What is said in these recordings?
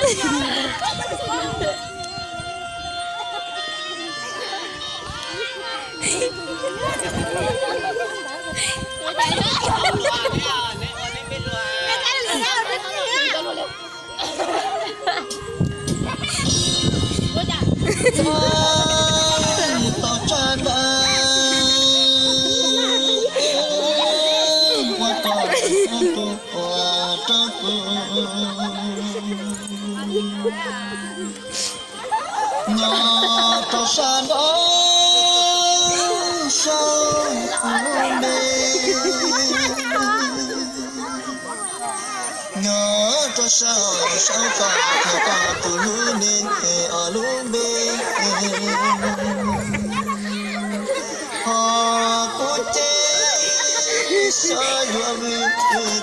Tau tsa dawb ua kom tus ua rau kuv. Nyob rau sab nraud saum lub npe, nyob rau saum saum toj, nyob rau tus lub npe, tus lub npe. Ho kuv ces xav yuav vwm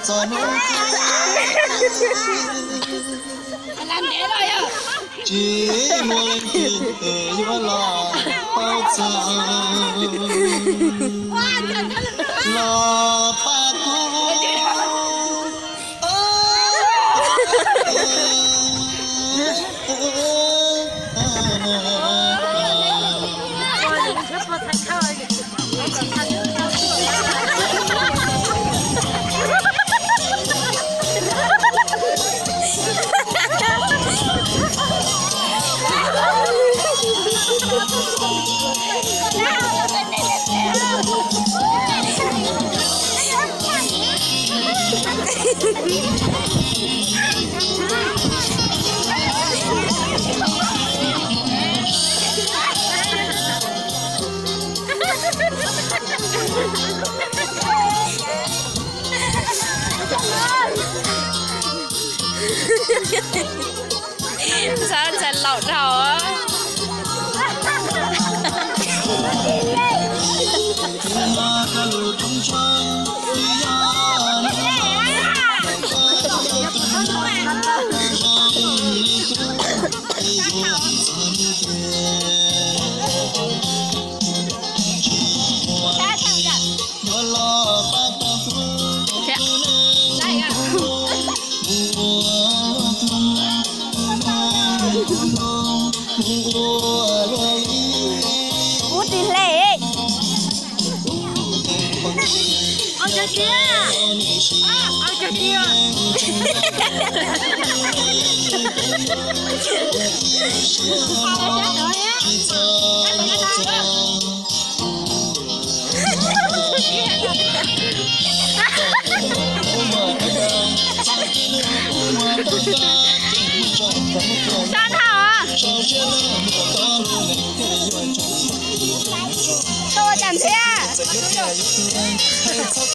txog hnub twg. Tsis muaj leej twg yuav los paub txog, los pab kuv. Ntxhais, ntxhais laus dhau. Ub, tsis hle. Ua cov tiag, ua cov tiag. Sab dhau. Tau ua cas ntxiv?